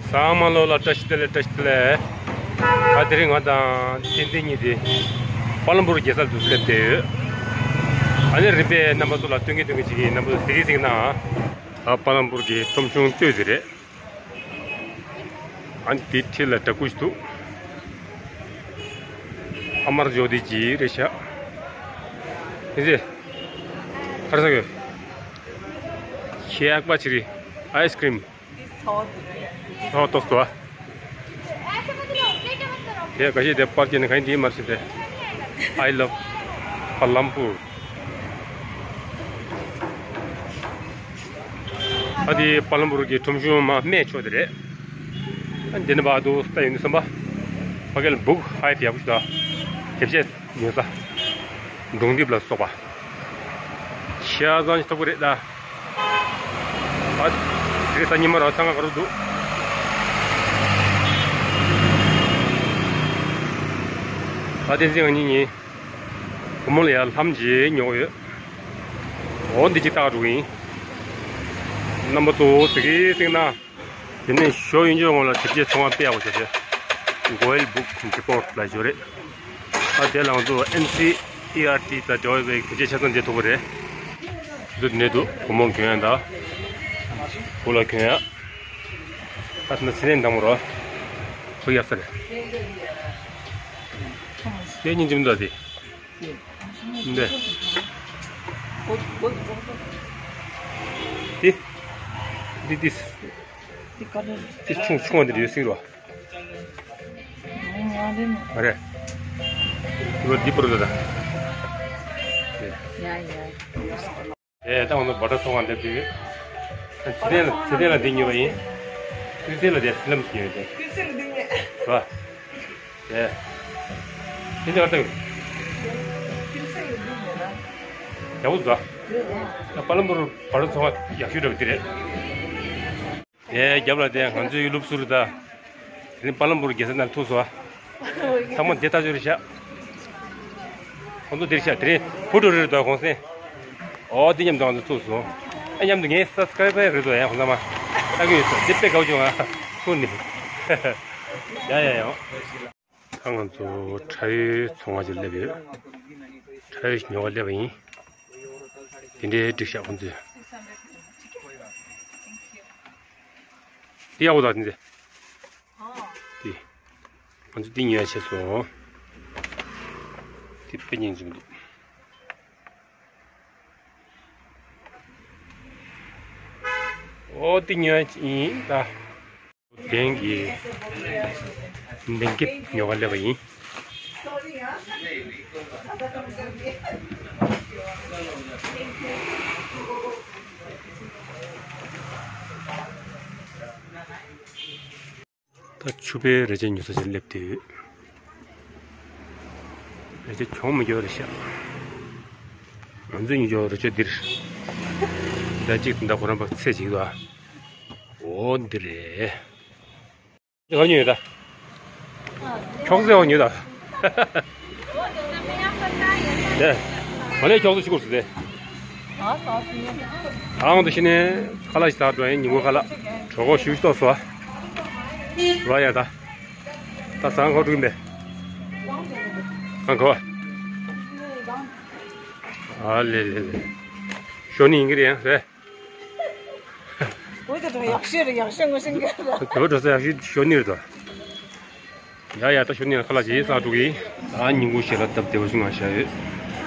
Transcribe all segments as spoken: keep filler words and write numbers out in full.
ཚང་མ་ལོ་ལ་བཀྲ་ཤིས་བདེ་ལེགས། བཀྲ་ཤིས་བདེ་ལེགས། ད་དེ་རིང་ང་དང་བསྟན་འཛིན་གཉིས་དེ་པ་ལམ་པུར་རྒྱལ་ས་དུ་སླེབས་བསྡད་ཡོད། ཨ་ནི་རིམ་པས་རྣམ་པ་ཚོ་ལ་སྟོན་གི་སྟོན་གི་བྱེད་ཀྱི་ཡིན། རྣམ་པ་ཚོ་གཟིགས་གི་གཟིགས་གནང་། ད་པ་ལམ་པུར་གྱི་ཁྲོམ་གཞུང་སྟོད་དེ་རེད། ཨ་ནི་དེའི་འཁྲིས་ལ་འདྲ་སྐུ་ཞིག་འདུག་ཨ་མར་འཇོག་དེ་ཅི་རེད་ཤག་དེ་ཚེ་ཧར་ས་གི་ཤེག་པ་ཆི་རི་ཨའི་སི་ཀྲིམ། ཨོ་ཏོག་ཏོ། དེ་ག་ཤེད་དེ་པར་སྐྱེས་ནས་ག་ཡིན་དེ་མར་ཤེད་དེ། I love Palampur། ཨ་དེ་པ་ལམ་པུར་གྱི་ཁྲོམ་གཞུང་མ་སྨད་ཕྱོགས་དེ་རེད། ཨ་འདི་ནས་བར་དུ་ལྟ་ཡོང་དུས་ཙམ་པ། ཕ་གི་ལ་སྦུག་ཧའི་ཡག་པོ་ཞིག་དང་། དེབ་ཆས་ཉོ་ས། སྒྲུང་དེབ་ལ་སོགས་པ། ཆ་ཚང་ཞིག་ཐོབ་ཀྱི་རེད་ད། ཨ། དེ་རིང་གཟའ་ཉི་མ་ར་ཚང་ཁ་ག་རུ་འདུག་ཨ་བསྟན་འཛིན་ང་གཉིས་གཉིས། བུ་མོ་ལ་ཡར་ལྷམ་གཅིག་ཉོ་གི་ཡོད། འོ་འདི་གཅིག་བཏགས་འགྲོ་གི་ཡིན། རྣམ་པ་ཚོ་གཟིགས་གི་གཟིགས་གནང་། དེ་ནས་ཞོ་ཡིན་ཆོག་ངོ་ལ་དེབ་ཆས་ཚོང་བ་དཔེ་ཡག་པོ་བྱས་ཏེ། Goel Book Depot ལ་ཞོ་རེད། ཨ་དེ་ལ་ང་ཚོ་ཨེན་སི་ཨི་ཨར་ཊི་དང་འབྲེལ་བའི་དེབ་ཆས་ཆ་ཚང་འདི་ཐུབ་པ་རེད། འདི་ནས་འདུག་བུ་མོ་གྱོན་ཡ་དང་། བུ་ལ་གྱོན་ཡ། ཨ་ན་སི་ལེན་དང་མོ་རོ། བུ་ཡག་ས་རེད། དེ་སྙིང་རྗེ་མི་འདུག་དེ། འདི། འདི། འདི་འདི། འདི་ཆུང་ཆུང་བ་འདི་ཡོད་སྲིད་རོ། ང་རེད། མ་རེད། འདི་པར་འདི་པར་འདི་ད། ཡ་ཡ། ཨེ་ད་འོ་ན་བ་ཏྲ་ཚོང་ཁང་སླེབས་དུས། ཚེ་བརྟན་ལ་ཚེ་བརྟན་ལ་འདི་ཉོས་པ་ཡིན། ཀུན་གསལ་ལ་དེ་སི་ལམ་ཉོས་ཏེ། ཀུན་གསལ་ལ་འདི་ཉོས། བ། ཨེ། དེ་འདྲ་བ་ལྟ་གི། ཀུན་གསལ་ལ་འདི་ཉོས་ན། ཡག་པོ་འདུག་ཨ། པ་ལམ་པུར་བ་ཏྲ་ཚོང་ཁང་ཡག་ཤོས་འདྲ་བ་འདི་རེད། ཨེ་རྒྱབ་ལ་དེ་ང་ཚོའི་ལུབ་སུ་རུ་ད། དེ་ནི་པ་ལམ་པུར་རྒྱལ་ས་ནང་ཐུག་སོང་ཨ། ཚང་མ་དེ་ལྟ་ཅོ་རེ་ཤག་ཁོང་ཚོ་དེར་ཤག་དེ་རིང་ཕུ་ཏོ་རེ་རེ་དོ་གོང་སེ། ཨོ་དེ་མཉམ་དུ་ང་ཚོ་ཐུག་སོང་། ཨ་མཉམ་དུ་ངའི་སབ་སི་ཀ་རའི་བར་རེ་དོ་ཡང་ཁོང་ཚང་མ་ལྟ་གི་ཡོད་སོང་། དེ་དཔེ་དགའ་བོ་བྱུང་ཨ། ཐུག་ནི། ཡ་ཡ་ཡ། ད་ང་ཚོ་ཁྲ་ཡོལ་ཚོང་བ་ཅིག་སླེབས་ཡོད། ཁྲ་ཡོལ་ཉོ་ག་སླེབས་པ་ཡིན། དེ་འདྲའི་འགྲིག་ཤག་ཁོང་ཚོས། འདི་ཡག་པོ་འདུག་དེ་འདྲ། འདི། ང་ཚོ་འདི་ཉོ་ཡ་ཆེ་སོང་། འདི་དཔེ་སྙིང་རྗེ་མི་འདུག་ཨོ་འདི་ཉོ་ཡ་ཡིན་ད། དེང་གི་ལེན་སྐེབས་ཉོ་ག་སླེབས་པ་ཡིན། ད་ཕྱུ་པའི་རས་ཆ་ཉོ་ས་ཅིག་སླེབས་བསྡད་ཡོད། རས་ཆ་གྱོང་མི་འགྱོ་རེད་ཤག་ང་ཚོས་ཉོ་ཆོག་རས་ཆ་འདིར། ཟླ་གཅིག་ཟླ་ཁོ་རང་པ་ཚེ་གཅིག་ལ། འོ་འདི་རེད། ག་ཉོས་ཡོད་ད། ཁྱོག་ཙེ་འོ་ཉོས་ད། ཨེ། ང་ལས་ཁྱོག་ཙེ་ཤི་གོ་སུ་ཟེ། ཨང་དུ་ཤི་ནས་ཁ་ལག་ཞིག་ཟ་འགྲོ་ཡིན། ཉིན་གུང་ཁ་ལག་གྲོད་ཁོག་ཞུ་ཞུ་ཏོག་སོ། ར་ཡ་ད། ད་ཟང་ཁོ་འགྲུག་མེད། ཨང་ཁོ། ཨ་ལེ་ལེ་ལེ། ཞོ་ནི་ཡིན་གི་རེད་ཡང་རེད། འོ་ད་ཡག་ཤོས་རེད། ཡག་ཤོས་ངོ་ཤེས་གི་རེད། དེ་བ་འགྲོ་ས་ཡག་ཤོས་ཞོ་ནི་རེད་དོ། ཡ་ཡ་ད་ཞོ་ནི་ཁ་ལག་ཅིག་ཟ་འགྲོ་གི། ད་ཉིན་གུང་ཞལ་ལག་སྟབས་བདེ་བོ་ཞིག་ང་བཞག་ཡོད།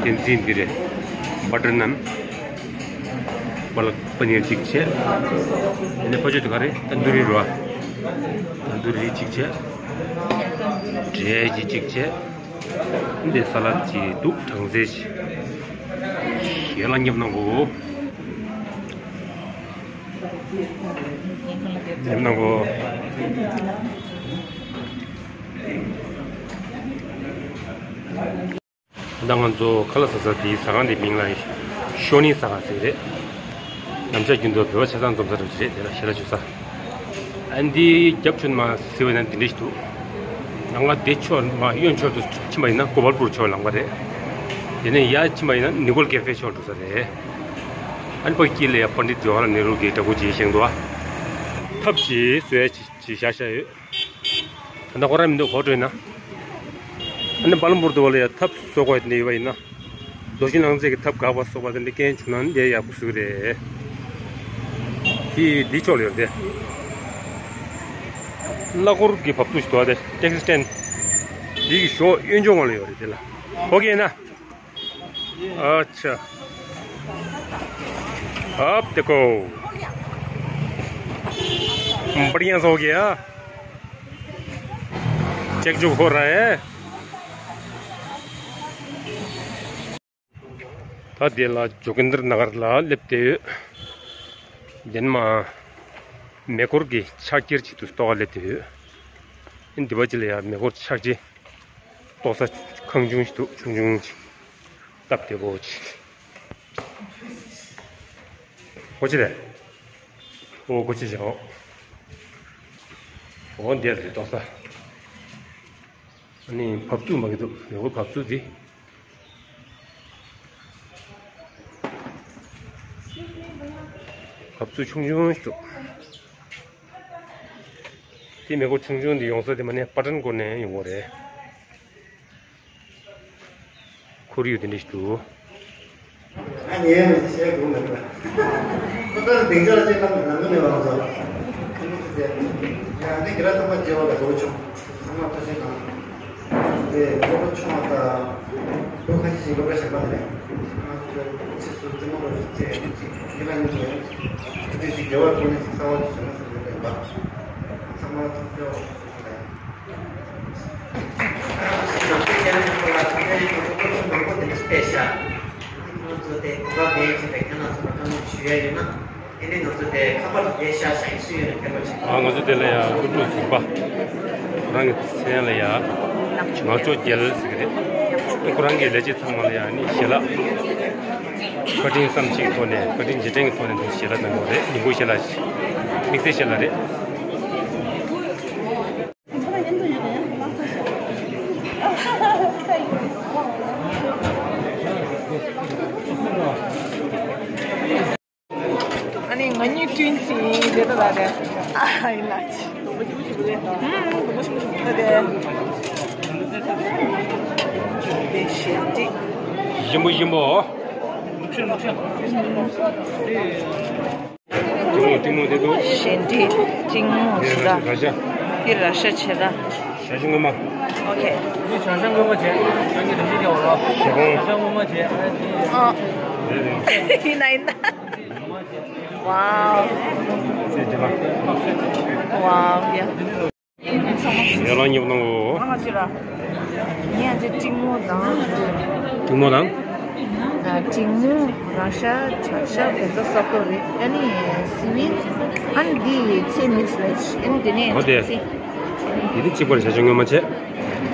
བསྟན་འཛིན་འདི་རེད། བ་ཊར་ནན། པ་ལག་པ་ནིར་གཅིག་བྱས། དེ་ནས་ཕ་ཆོས་དེ་ག་རེད། ཏན་དུ་རི་རོ། ཏན་དུ་རི་གཅིག་བྱས། འབྲས་ཀྱི་གཅིག་བྱས། འདི་ས་ལད་ཅིག་འདུག་གྲང་ཟས་ཤིག་ཞལ་ལག་མཉམ་གནང་གོ། མཉམ་གནང་གོ། ད་ང་ཚོ་ཁ་ལག་ཟ་ས་དེའི་ཟ་ཁང་དེའི་མིང་ལ་ཤོ་ནི་ཟ་ཁང་ཟེར་རེད། ནམ་ཞག་རྒྱུན་དུ་བོད་པ་ཆ་ཚང་འཛོམས་ས་རེད། དེ་ལ་ཞལ་ལག་མཆོད་ས། ཨ་འདི་རྒྱབ་ཆུ་མ་ཟེར་བས་ན་འདི་འདྲ་ཞིག་འདུག་ང་ང་དེ་ཕྱོགས་མ་གཡོན་ཕྱོགས་དུ་ཕྱིན་པ་ཡིན་ན་གོ་པལ་པུར་ཕྱོགས་ལངས་པ་རེད། དེ་ནས་ཡར་ཕྱིན་པ་ཡིན་ན་ནི་གོལ་ཀེ་ཧྥེ་ཕྱོགས་འགྲོ་ས་རེད། ཨ་ནི་ཕ་གི་དཀྱིལ་ལ་ཡ་པཎ་ཌིད་ཇོ་ཧར་ལལ་ནེ་རུ་གི་འདྲ་སྐུ་ཅིག་བཞེངས་འདུག་ཨ། ཐབས་ཅིག་བཟོས་ཅིག་ཅིག་བཞག་བཞག་ཡོད། ད་ལྟ་ཁོ་རང་མི་འདུག་གོ་འགྲོ་ཡིན་ན། ཨ་ནི་བ་ལམ་པུར་དུ་བ་ལ་ཡ་ཐབ་བཟོ་དགོས་ཡ་དེ་འདྲ་ཡོད་པ་ཡིན་ན། རྡོ་ཆུ་ནང་ཚན་གྱི་ཐབ་འགག་པ་སོགས་པ་དེ་འདྲ་རྐྱེན་བྱུང་ན་འདི་ཡག་པོ་བཟོ་གི་རེད། དེ་འདི་ཕྱོགས་ལ་ཡོད་རེད། གླ་འཁོར་གྱི་བབས་ཚུགས་ཤིག་འདུག་ཨ། དེ་ཊེག་སི་སི་ཊེན་འདི་གི་གཞོགས་གཡོན་ཕྱོགས་ངོས་ལ་ཡོད་རེད། དེ་ལ་ཨོ་ཁེ་ཡིན་ན། अच्छा। अब देखो। बढ़िया से हो गया। चेक जो हो रहा है। ད་དེ་ལ་ཇོ་གེན་དར་ན་གར་ལ་སླེབས་བསྡད་ཡོད། དེ་ནས་མ་མེ་འཁོར་གྱི་ཕྱག་འཁྱེར་ཆེད་དུ་ལྟོ་ག་སླེབས་བསྡད་ཡོད། འདི་པ་ཅི་ལ་ཡ་མེ་འཁོར་ཕྱག་འཁྱེར། ལྟོ་ས་ཁང་ཆུང་ཞིག་འདུག་ཆུང་ཆུང་ཞིག་སྟབས་བདེ་པོ་ཅིག་སྒོ་ཕྱེ་རེད། ཨོ་སྒོ་ཕྱེ་བཞག་ཨོ་འདིར་རེད་ལྟོ་ས། ཨ་ནི་བབས་ཚུགས་མ་གི་འདུག་མེ་འཁོར་བབས་ཚུགས་འདི། བབས་ཚུགས་ཆུང་ཆུང་ཞིག་འདུག་དེ་མེ་འཁོར་ཆུང་ཆུང་འདི་ཡོང་ས་དེ་མ་ནས་པ་ཊན་སྐོར་ནས་ཡོང་གི་རེད། ཁོར་ཡུག་དེ་འདྲ་ཞིག་འདུག་ཨ་ནི་ཡང་བཤད་དགོས་མེད་པ། ཁོ་ལྟར་སྡིངས་ཆ་ལ་ཅིག་ལངས་ནང་དུ་ནས་བང་སོ། ཁྱིམ་མི་ཚོ་དེ་ཡང་ནི་སྒེར་ཐོག་མ་བརྗེ་བ་ལ་འགྲོ་ཆོག་ཚང་མ་ཐུགས་རྗེ་གནང་། དེ་སློབ་གྲྭ་ཆུང་བ་དང་། ལོ་ཁ་ཤས་ཤིག་སློབ་གྲྭ་གཞན་པ་ནས་རེད། ང་ཚོ་ཕྱིས་སུ་རྩེད་མོ་རོགས་ཅིག་རྩེད་ཅིག་ཡིད་ལ་ཉིད་དུ་ཡོད། དེ་ཅིག་དགེ་བ་ཀུན་ནས་ཅིག་གསར་བ་ཅིག་བྱུང་ན་བསམ་ཡོད་པ་ཡིན་པ། ཚང་མ་ཐུགས་རྗེ་ཆེ། ང་ཚོའི་རྒྱལ་ལ་ཁོ་ལ་ཁ་ཁ་ཡིན་ང་ཚོ་སློབ་གསོ་མང་པོ་དེ་འདྲ་སྤེལ་ཤག་ང་ཚོ་དེ་གོ་སྐབས་ལྡན་ཞིག་རེད། ཁྱེད་རང་ཚོ་ལ་བཀའ་མོལ་ཞུ་ཡ་ཡོད་ན། དེ་ནས་ང་ཚོ་དེ་ཁ་པར་དེ་ཤག་ཤག་ཡིན་སུ་ཡོད་ན་ཁྱད་པར་ཆེ། ཨ་ང་ཚོ་དེ་ལ་ཡ་སློབ་ཕྲུག་ཟུར་པ། ཁོ་རང་གི་མཚན་ལ་ཡ་ནག་ཕྱོགས་རྒྱལ་ཟེར་གི་རེད། ཁོ་རང་གི་ལས་བྱེད་ཚང་མ་ལ་ཡ་ནི་ཞལ་ལག་བཀའ་དྲིན་བསམ་གྱི་ཐོག་ནས་བཀའ་དྲིན་རྗེས་དྲན་གྱི་ཐོག་ནས་འདུག་ཞལ་ལག་གནང་གི་རེད། ཉིན་གུང་ཞལ་ལག་ཞིག་དམིགས་བསལ་ཞལ་ལག་རེད། ཨ་ནི་ང་གཉིས་ཊུ་ཡིན་སི་ཡིན་རེད་ད་ལ་རེད། ཨ་ཡིན་ལ་ཅི། ཧུམ་ཧུམ་ཧུམ་ཧུམ་ད་དེ། དེ་ཞེ་འདི། ཞིམ་པོ་ཞིམ་པོ། ཏིང་མོ་ཏིང་མོ་དེ་དུ། ཞེ་འདི་ཏིང་མོ་དེ་ཞེ་ད། ར་ཤ། དེ་ར་ཤ་ཆེ་ད། ཞ་ཞི་ངོ་མ། ཨོ་ཁེ། དེ་བྱང་ཤ་ངོ་མ་བྱས། ཡང་གི་རིན་ཆེན་རྒྱལ་བ་ལོ། ཞ་གོང་། བྱང་ཤ་ངོ་མ་བྱས། ཨ་དེ། ཨ། དེ་རེད། ཡིན་ན་ཡིན་ན། ཝའོ། དེ་དེ་མ། ཝའོ་ཡ། ཡར་ལངས་ཉོབ་གནང་གོ། ང་ང་ཅི་ར། ངས་ཨ་ཅེ་ཏིང་མོ་དང་། ཏིང་མོ་དང་། ཨ་ཏིང་མོ་ར་ཤ་ཆ་ཤ་དེ་ཚོ་སོག་པོ་རེད། ཨ་ནི་སི་ཝིན། ཨ་ནི་འདི་ཚེ་མིག་སི་ལེ་ཨ་ནི་དེ་ནས་ཨོ་དེ། ཚེ། དེ་དེ་གཅིག་པར་བྱ་བྱ་ངོ་མ་བྱས།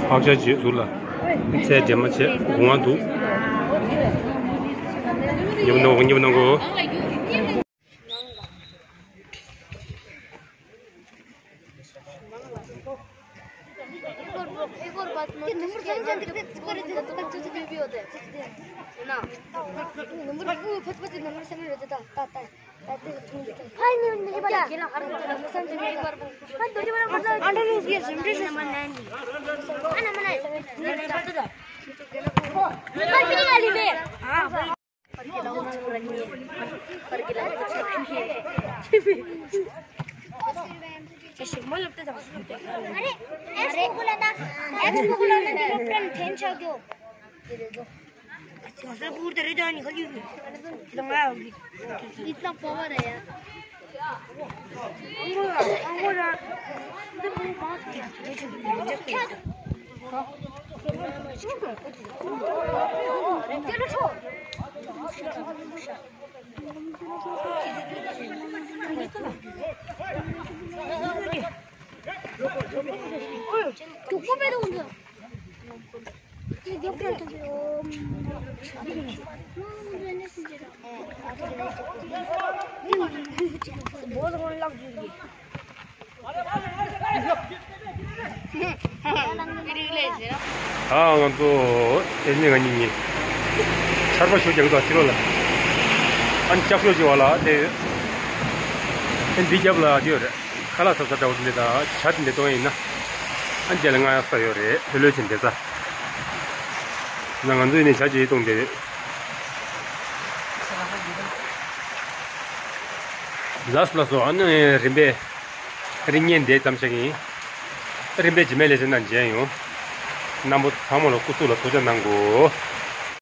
ཕག་ཤ་བྱས་ཟུར་ལ། ཚལ་འདྲེས་མ་བྱས་སྒོ་ང་འདུག་ཉོབ་གནང་གོ། ཉོབ་གནང་གོ། ཨ་ང་ཚོ་ཨེ་ནི་ང་གཉིས་གཉིས་ཆར་པ་ཞོ་རྒྱག་གི་འདུག་ཕྱི་ལོགས་ལ། ཨ་ནི་ལྕགས་ཤོག་ཅིག་བ་ལ་དེ། ཨ་ནི་འདི་རྒྱབ་ལ་དེ་ཡོད་རེད། ཁ་ལག་ཟ་ས་འདྲ་བོ་འདི་འདྲ་དང་ཇ་འདི་འདྲ་གཏོང་ཡིན་ན། ཨ་འདི་ལ་རྔ་ཡག་ས་ཡོད་རེད། ལྷོད་ལྷོད་བྱས་བསྡད་ས། ན་ང་ཚོ་ཡིན་ནས་ཇ་ཅིག་གཏོང་བསྡད་ཡོད། ལགས་སོ་ལགས་སོ། ཨ་ནི་རིམ་པས་རིགས་ངན་འདས་ཙམ་ཞིག་ཡིན། རིམ་པས་རྗེས་མའི་ལས་བྱེད་ནང་མཇལ་ཡོང་། རྣམ་པ་ཚང་མ་ལ་སྐུ་གཟུགས་ལ་ཐུགས་ཅག་གནང་དགོས།